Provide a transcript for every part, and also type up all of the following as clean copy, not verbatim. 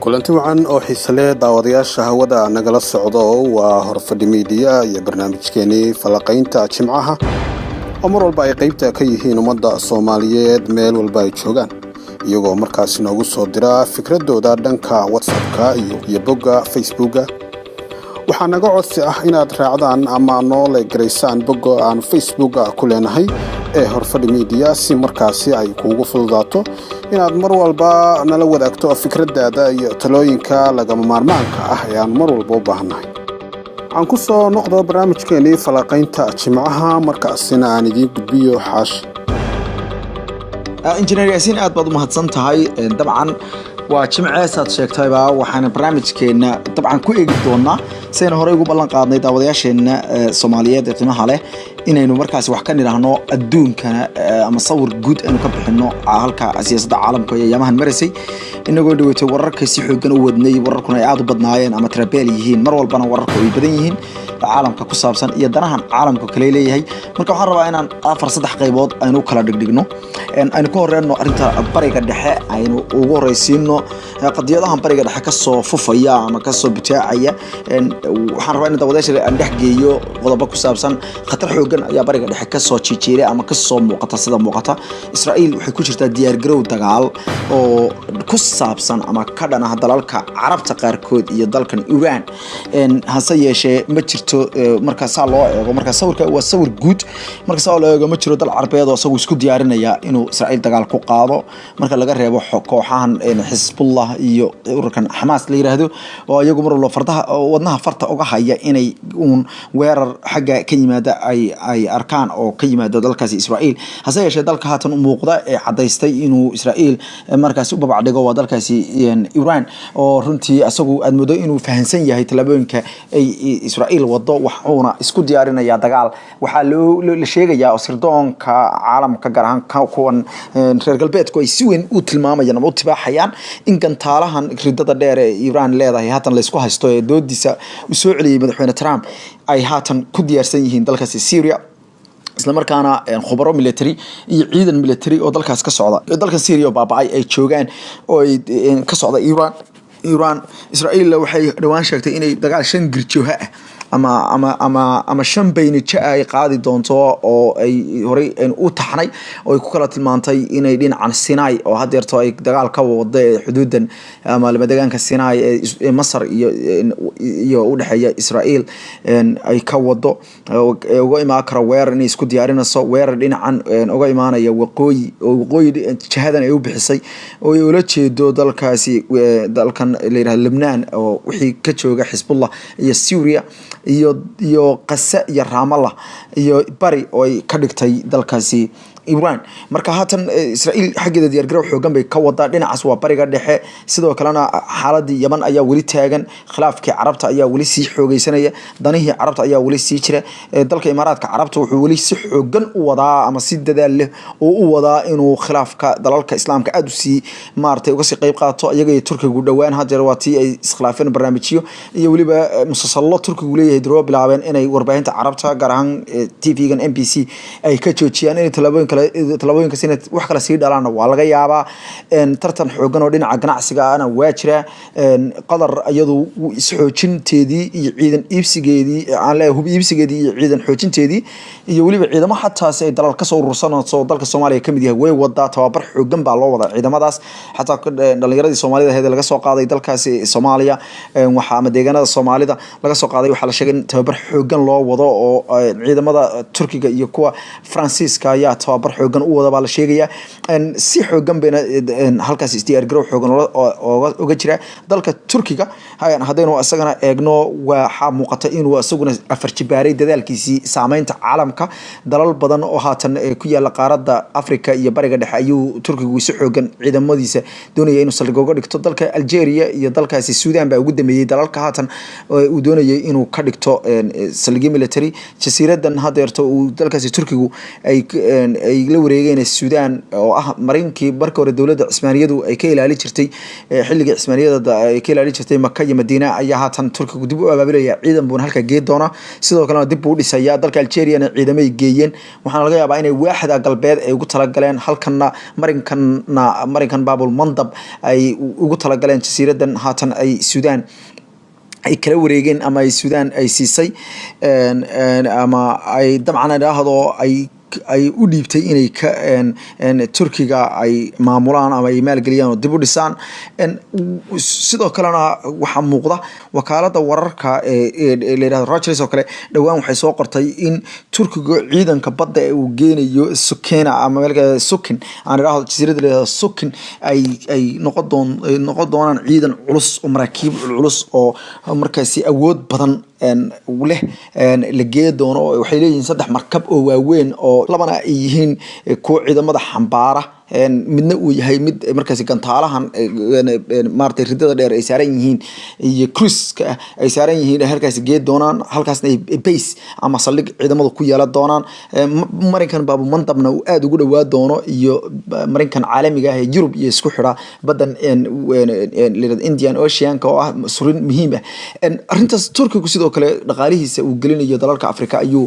Kulanti wacan oo xiisale daawadayaasha hawada nagala socdo. Waa Horfadhi Miidiya iyo barnaamijkeenii falaqaynta Jimcaha, oo mar walba ay qaybta ka yihiin ummadda Soomaaliyeed meel walba ay joogaan, iyagoo markaas noogu soo dira fikradooda dhanka WhatsAppka iyo bogga Facebooka. Waxaa naga codsi ah inaad raacdaan ama noo leegaraysaan bogga aan Facebooka ku leenahay ee Horfadhi Miidiya, si markaasi ay kuugu fududaato inaad mar walba nala wadaagto fikradaada iyo talooyinka lagama maarmaanka ah ee aan mar walba u baahannahay. Aan ku soo noqdo barnaamijkeenii falaqaynta Jimcaha, markaasina aan idiin gudbiyo Xaashi. Injineer Yaasiin, aad baad u mahadsan tahay. Dabcan waa Jimceesaad sheegtayba, waxaana barnaamijkeenna dabcan ku eegi doonaa, sidaynu horey ugu ballan qaadnay daawadayaasheenna Soomaaliyeed ee qiimaha leh, inaynu markaasi wax ka nidhaahno adduunkana ama sawir guud aynu ka bixino halka siyaasadda caalamka iyo ayaamahan maraysay, inagoo dhaweytay wararka si xoogan u wadnay, wararkuna ay aada u badnaayeen ama trabeel yihiin. Mar walbana wararku ay badan yihiin caalamka ku saabsan iyo danahan caalamka kale leeyahay. Marka waxaan rabaa inaan afar saddex qaybood aynu kala dhigdhigno. Aynu ka horeyno arrinta Bariga Dhexe, aynu ugu horeysiino qadiyadahan Bariga Dhexe kasoo fufaya ama kasoo butaacaya. Waxaan rabaa in daawadayaasha aan dhex geeyo qodobo ku saabsan khatar xoogan ayaa Bariga Dhexe kasoo jiijiiray ama kasoo muuqata. Sida muuqata, Israa'iil waxay ku jirtaa diyaargarow dagaal oo ku saabsan ama ka dhan ah dalalka Carabta qaarkood iyo dalkan Iran. Hase yeeshee ma jirto, marka saa loo eego, marka sawirka waa sawir guud, marka saa loo eego ma jiro dal Carbeed oo isagu isku diyaarinaya inuu Israa'iil dagaal ku qaado, marka laga reebo kooxahan Xisbullah iyo ururkan Xamaas la yiraahdo, oo iyagu mar walba fardaha wadnaha farta uga haya inay uun weerar xagga ka yimaada ay arkaan oo ka yimaada dalkaasi Israa'iil. Hase yeeshee dalka haatan u muuqda ee cadaystay inuu Israa'iil markaasi u babac dhigo waa dalkaasi Iran, oo runtii isagu aad moodo inuu fahansan yahay tallaabooyinka ay Israa'iil wado, waxuuna isku diyaarinayaa dagaal. Waxaa loo la sheegayaa oo sirdoonka caalamka, gaar ahaan kuwan reer galbeedku, ay si weyn u tilmaamayaan ama u tibaaxayaan in gantaalahan ridada dheer ee Iran leedahay haatan laysku haysto ee doodiisa uu soo celiyey madaxweyne Trump ay haatan ku diyaarsan yihiin dalkaasi Syria, isla markaana khubaro military iyo ciidan military oo dalkaas ka socda, dalkan Syria oo baaba'ay, ay joogaan oo ay ka socda Iran. Israa'iil waxay dhawaan sheegtay inay dagaal shan girjooha ah ama shan baynijo ay qaadi doonto, oo ay horey u taxnay oo ay ku kala tilmaantay inay dhinacan Sinai oo hadeerto ay dagaal ka wada ee xuduudan ama lamadegaanka Sinai ee Masar iyo u dhexeeya Israa'iil ay ka wado, uga imaan karo weerar, inay isku diyaarinayso weerar dhinacan uga imaanaya waqooyi, oo waqooyi jihadan ay u bixisay oo ay ula jeedo dalkaasi, dalkan la yirahdo Lebnaan, oo wixii ka jooga Xisbullah iyo Syria iyo Qasa iyo Ramallah iyo bari oo ay ka dhigtay dalkaasi Iran. Marka haatan Israa'iil xaggeeda diyaargarow xoogan bay ka wadaa. Dhinacaas waa Bariga Dhexe. Sidoo kalena xaaladii Yaman ayaa weli taagan, khilaafkii Carabta ayaa weli sii xoogeysanaya, danihii Carabta ayaa weli sii jira. Dalka Imaaraadka Carabta wuxuu weli si xoogan u wadaa ama si dadaal leh oo u wadaa inuu khilaafka dalalka Islaamka aada usii maaragtay uga sii qeyb qaato. Iyaga iyo Turkigu dhowaan hadeer waa tii ay iskhilaafeen, barnaamijyo iyo weliba musalsallo Turkigu leeyahay duroo bilaabeen inay warbaahinta Carabta, gaar ahaan TV-gan MBC, ay ka joojiyaan. Inay tallaabooyin kale, tallaabooyinkaas inay wax kale sii dhalaanna waa laga yaabaa. Tartan xoogan oo dhinaca ganacsiga ahna waa jira. Qatar iyadu isxoojinteedii iyo ciidan iibsigeedii, aan leeyahay hub iibsigeedii iyo ciidan xoojinteedii iyo weliba ciidamo xataas ay dalal kasoo urursanayso oo dalka Soomaaliya kamid yahay way wadaa. Tababar xoogan baa loo wadaa ciidamadaas. Xataa dhalinyaradii Soomaalida ahayd ee laga soo qaaday dalkaasi Soomaaliya waxa ama deegaanada Soomaalida laga soo qaaday, waxaa la sheegay in tababar xoogan loo wado, oo ciidamada Turkiga iyo kuwa Faransiiska ayaa tababar xoogan u wada baa la sheegaya. Si xoogan bayna halkaas isdiyaargarow xoogan uga jira dalka Turkiga. Haddaynu isagana eegno, waxaa muuqata inuu isaguna afar jibaaray dadaalkiisii saameynta caalamka. Dalal badan oo haatan ku yaala qaaradda Africa iyo Bariga Dhexe ayuu Turkigu si xoogan ciidamadiisa doonaya inuu saldhig uga dhigto. Dalka Algeria iyo dalkaasi Sudan baa ugu dambeeyey dalalka haatan uu doonayay inuu ka dhigto saldhigyo military. Jasiiradan hadeerto uu dalkaasi Turkigu ay ay la wareegeen Suudaan oo ah marinkii marka hore dowladda Cismaaniyadu ay ka ilaali jirtay, xilligii Cismaaniyada ay ka ilaali jirtay Maka iyo Madiina, ayaa haatan Turkigu dib u abaabulaya. Ciidan buuna halka gee doona, sidoo kalena dib buu u dhisayaa. Dalka Algeriana ciidamay geeyeen, waxaana laga yaabaa inay waaxda galbeed ay ugu talagaleen halkana marinkana, marinkan Babul Mandab ay ugu talagaleen, jasiiradan haatan ay Suudaan ay kala wareegeen ama ay Suudaan ay siisay ama ay dabcan idhaahdo ay u dhiibtay inay ka Turkiga ay maamulaan ama ay maalgeliyaan oo dib u dhisaan. Sidoo kalena waxaa muuqda wakaalada wararka ee la yidhahdo Reuters oo kale dhowaan waxay soo qortay in Turkiga ciidanka badda ee uu geenayo Sukena ama meelka Sukin aan idhaahdo, jasiiradda la yidhahdo Sukin, ay noqon doonaan ciidan culus oo maraakiib culus oo markaasi awood badan leh la gee doono. Waxay leeyihiin saddex markab oo waaweyn oo labana ay yihiin kuwa ciidamada xambaara, midna uu yahay mid markaasi gantaalahan maaragtay ridada dheer ay saaran yihiin iyo cruiska ay saaran yihiin, halkaasi gee doonaan, halkaasna ay base ama saldhig ciidamadu ku yeelan doonaan. Marinkan Baabu Mandabna uu aada ugu dhawaa doono iyo marinkan caalamiga ah ee Yurub iyo isku xidha baddan Indian Oceanka oo ah surin muhiim ah. Arrintaas Turkigu sidoo kale dhaqaalihiisa uu gelinayo dalalka Afrika ayuu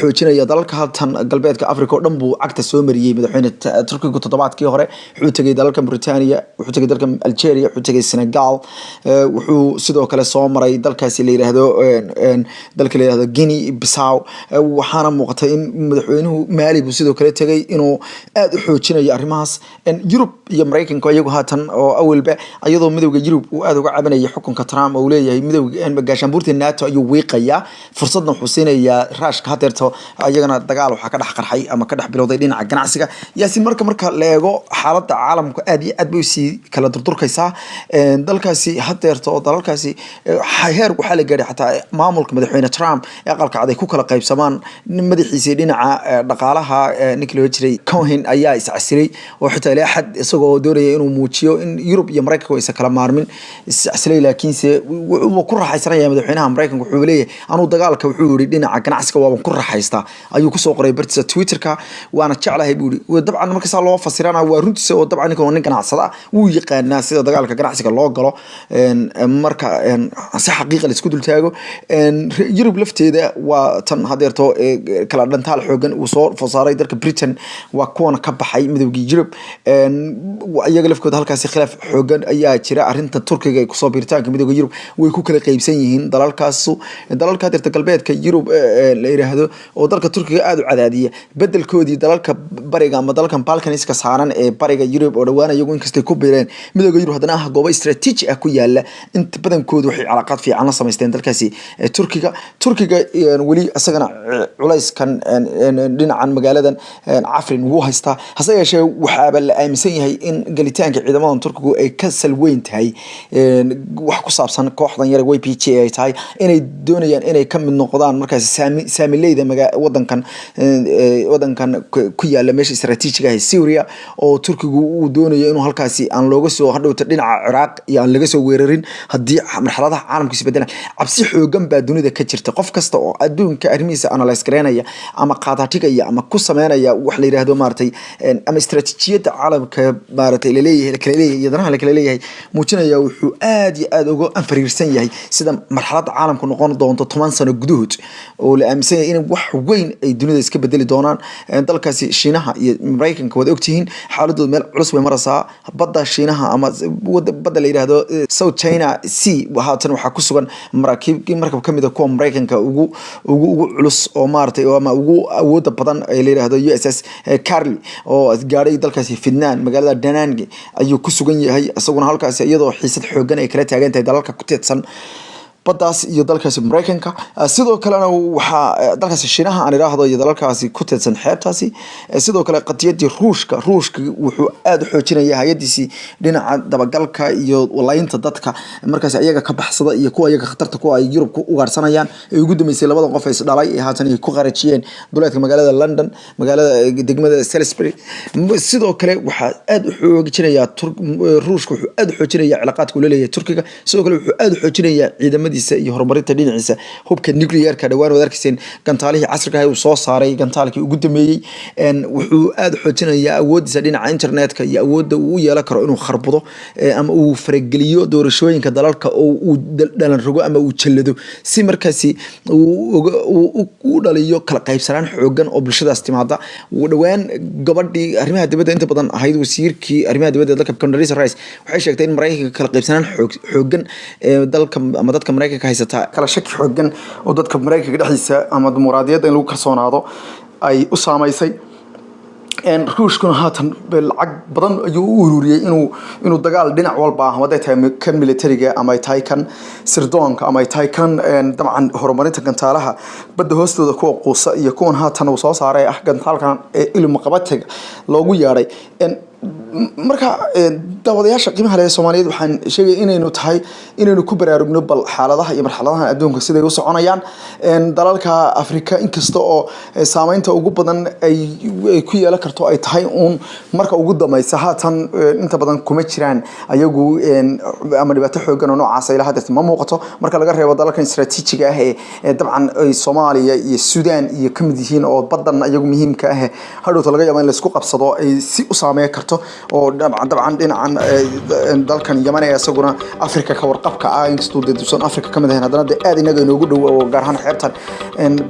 xoojinaya. Dalalka haltan galbeedka Africa oo dhan buu cagta soo mariyey madaxweyne Turkigu. Toddobaadkii hore wuxuu tegay dalalka Mauritania, wuxuu tegay dalka Algeria, wuxuu tegay Senegal, wuxuu sidoo kale soo maray dalkaasi la yiraahdo dalka la yiraahdo Guinea Bissau. Waxaana muuqatay in madaxweynuhu Mali buu sidoo kale tegay, inuu aada u xoojinayo arrimahaas. Yurub iyo Maraykanka iyagu haatan oo awalba iyadoo Midowda Yurub uu aada uga cabanayay xukunka Trump oo uu leeyahay midowga gaashaanbuurta NATO ayuu wiiqayaa, fursadna wuxuu siinayaa Raashka. Hadeerto iyagana dagaal waxaa ka dhex qarxay ama ka dhex bilowday dhinaca ganacsiga. Yaasin, marka la eego xaaladda caalamka, aad iyo aad bay usii kala durdurkaysaa. Dalkaasi hadeerto oo dalalkaasi heer waxaa la gaadhay xataa maamulka madaxweyne Trump ee Aqalka Cad ay ku kala qaybsamaan. Madaxiisii dhinaca dhaqaalaha ninkii loo jiray Cohen ayaa iscasilay, oo xitaa ilaa xad isagoo doonaya inuu muujiyo in Yurub iyo Maraykanka aysan kala maarmin iscasilay. Laakiinse wuu ku raaxaysanaya madaxweynaha Maraykanka. Wuxuu leeyahay anuu dagaalka, wuxuu yidhi, dhinaca ganacsiga waaban ku raaxaystaa, ayuu kusoo qoray bartiisa Twitterka, waana jeclahay buu yidhi. Dabcan marka saa loo fasirana waa runtiisa, oo dabcan ninkan waa nin ganacsada ah, wuu yaqaanaa sida dagaalka ganacsiga loo galo marka si xaqiiqa la isku dultaago. Yurub lafteeda waa tan hadeerto kala dhantaal xoogan uu soo saaray. Dalka Britain waa kuwana ka baxay Midoogii Yurub, iyaga lafkooda halkaasi khilaaf xoogan ayaa jira. Arrinta Turkiga ee kusoo biiritaanka Midooda Yurub way ku kala qeybsan yihiin dalalkaasu. Dalalka hadeerta galbeedka Yurub la yiraahdo oo dalka Turkiga aada u cadaadiya, bedelkoodii dalalka bariga ama dalalkan Balkaniska saaran ee bariga Yurub oo dhawaan iyagu inkastay ku biireen Midooda Yurub haddana ah goobo istaraatiiji ah ku yaala, inta badankoodu waxay calaaqaad fiican la samaysteen dalkaasi Turkiga. Turkiga weli isagana culayskan dhinacan magaaladan Cafrin wuu haystaa. Hase yeeshee waxaaba la aaminsan yahay in gelitaanka ciidamadan Turkigu ay ka salweyn tahay wax ku saabsan kooxdan yar YPG ay tahay inay doonayaan inay ka mid noqdaan markaasi saamileyda wadankan ku yaala meesha istaraatiijiga ah ee Syria, oo Turkigu uu doonayo inuu halkaasi aan looga soo hadhowta dhinaca Ciraaq iyo aan laga soo weerarin haddii marxaladaha caalamku isbedelaan. Cabsi xoogan baa dunida ka jirta. Qof kasta oo adduunka arrimihiisa analyse gareynaya ama qaadatigaya ama ku sameynaya wax la yiraahdo maaragtay ama istaraatiijiyadda caalamka maaragtay laleeyahay lakala leeyahay iyo danaha lakala leeyahay muujinaya, wuxuu aad iyo aad uga anfariirsan yahay sida marxaladda caalamku noqon doonto 10 sano gudahood, oo la aaminsan yahay in wax weyn ay dunida iska bedeli doonaan. Dalkaasi Shiinaha iyo Maraykanka waad ogtihiin xaaladooda meel culus bay maraysaa. Badda Shiinaha ama badda la yiraahdo South China Sea haatan waxaa ku sugan maraakiib, markab kamid a kuwa Maraykanka ugu culus oo maaragtay ama ugu awooda badan ee la yiraahdo USS Carly oo gaadhay dalkaasi Vietnam, magaalada Danang ayuu ku sugan yahay isaguna halkaasi, iyadoo xiisad xoogan ay kala taagan tahay dalalka ku teedsan baddaas iyo dalkaasi Maraykanka. Sidoo kalena waxaa dalkaasi Shiinaha aan idhaahdo iyo dalalkaasi ku teedsan xeebtaasi. Sidoo kale qadiyadii Ruushka, Ruushka wuxuu aada u xoojinaya hay-adiisii dhinaca dabagalka iyo laynta dadka markaasi iyaga ka baxsada iyo kuwa iyaga khatarta kuwa ay Yurub ku ugaarsanayaan, ay ugu dambeysay labada qof ee isdhalay ee haatan ay ku qarajiyeen duleedka magaalada London, magaalada degmada Salisbury. Sidoo kale waxaa aada u xoojinaya Ruushka, wuxuu aada u xoojinaya cilaaqaadka uu la leeyahay Turkiga. Sidoo kale wuxuu aada u xoojinayaa ciidamadiisa. farsamadiisa iyo horumarinta dhinaciisa hubka nuclearka. Dhawaan waad arkayseen gantaalihii casriga ah uu soo saaray, gantaalkii ugu dambeeyey. Wuxuu aada xoojinayaa awoodiisa dhinaca internetka iyo awoodda uu u yeelan karo inuu kharbudo ama uu farageliyo doorashooyinka dalalka oo uu dhalan rogo ama uu jallado, si markaasi uu u dhaliyo kala qaybsanaan xoogan oo bulshadaas timaada. Dhawaan gabadhii arrimaha dibadda inta badan ahayd, wasiirkii arrimaha dibadda dalka, Condoleezza Rice, waxay sheegtay in Maraykanka kala qaybsanaan xoogan dalka ama dadka Maraykanka haysata, kala shaki xoogan oo dadka Maraykanka dhexdiisa ama dimuqraadiyadda in lagu kalsoonaado ay u saamaysay. Ruushkuna haatan lacag badan ayuu u ururiyey inuu dagaal dhinac walba ah, hadday tahay kan militariga ama ay tahay kan sirdoonka ama ay tahay kan dabcan horumarinta gantaalaha badda hoostooda kuwa quusa iyo kuwan haatan uu soo saaray ah gantaalkan ee ilmaqabatiga loogu yeedhay. Marka daawadayaasha qiimaha leh ee Soomaaliyeed, waxaan sheegay inaynu tahay inaynu ku baraarugno bal xaaladaha iyo marxaladahan adduunka siday u soconayaan. Dalalka Afrika, inkasta oo saameynta ugu badan ay ku yeelan karto ay tahay uun marka ugu dambaysa, haatan inta badan kuma jiraan ayagu ama dhibaato xoogan oo noocaas ilaa haddeerta ma muuqato, marka laga reebo dalalkan istaraatiijiga ah ee dabcan ay Soomaaliya iyo Suudaan iyo ka mid yihiin oo badan ayagu muhiimka ah, hadhowta laga yaabo in laisku qabsado ay si u saameyn karto, oo dabcan dhinacan dalkan Yaman ee isaguna Afrika ka warqabka ah, inkastuu dee duusan Afrika ka mid ahayn, haddana dee aad inaga inoogu dhow, oo gaar ahaan xeebtan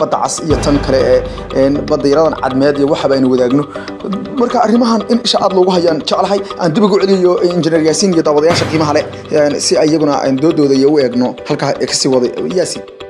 badda cas iyo tan kale ee badda yaradan Cadmeed iyo waxaba aynu wadaagno. Marka arrimahan in isha aad loogu hayaan jeclahay. Aan dib ugu celiyo injineer Yaasiin iyo daawadayaasha qiimaha leh si iyaguna aan doodooda iyo u eegno halkaa kasii waday. Yaasiin.